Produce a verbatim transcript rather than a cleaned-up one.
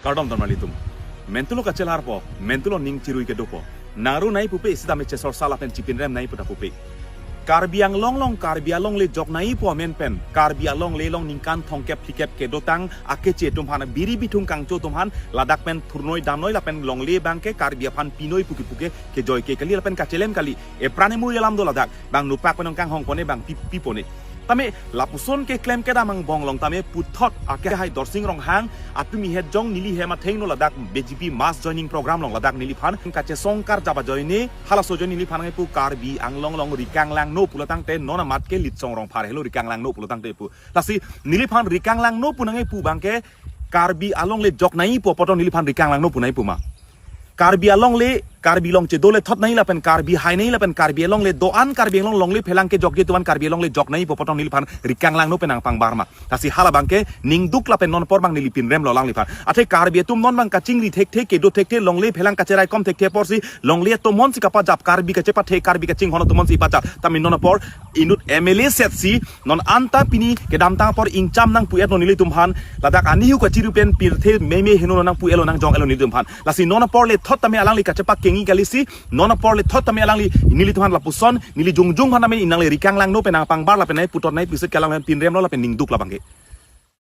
Kardom dam nelitum. Mentulo kachelarpo, mentulo ning chirui kedopo. Nangru nai pupe isi dam chesor sala pen chipinrem nai puta pupe. Karbi Anglong along, Karbi alongle jok naipo amen pen, Karbi alongle along ningkan thomkep phlikep kedotang akeche atum aphan, biri bithung kangcho atum aphan, ladak pen thurnoi damnoi lapen longle abangke Karbi aphan pinoi puke puke kejoi ke kali lapen kachelem kali. Epran emuri alam do ladak, bang nupak pen nangkanghong pone bang pi, pi pone. Tame lapuson keklem kedam angbong along tame puthot akehai Dorsing Ronghang, apimi het jong neli hem athengno ladak B J P mass joining program along ladak neliphan kachesong karjap ajoine, halaso ajoine neliphan nangkepu Karbi Anglong along rikang langno pulo tangte non amat ke Litsong Rongphar helo rikang langno pulo tangte pu. Lasi neliphan rikang langno pu nangkepu abangke Karbi alongle jok naipo apot neliphan rikang langno pu naipo ma. Karbi alongle, Karbi along chedo le thot nai lapen Karbi hai nai lapen Karbi alongle do-an Karbi Anglong longle phelang kejokje atum aphan Karbi alongle jok naipo apot neliphan rikang langno pen nangpangbar ma. Lasi hala abangke ningduk lapen non apor bang neli pinremlo alangliphan. Athe Karbi atum non bang kachingri thekthe, kedo thekthe, longle phelang kacheraikom thekthe aporsi longle atum monsi kapajap, Karbi kachepathe, Karbi kachinghon atum monsi pajap. Tame non apor inut M L A setsi non anta pini kedamtang apor ingcham nangpu-etlo nelitum aphan, ladak anihu kachiru pen pirthe meme heno nangpu-etlo nangjong-etlo nelitum aphan. Lasi non apor le thot tame alangli kachepak kengji kalisi, non apor le thot tame alangli nelitum aphan lapuson, neli jongjong aphan tame nangle rikang langno pen nangpangbar lapen nai puthot nai pisit ke alangli pinremlo lapen ningduk labangke.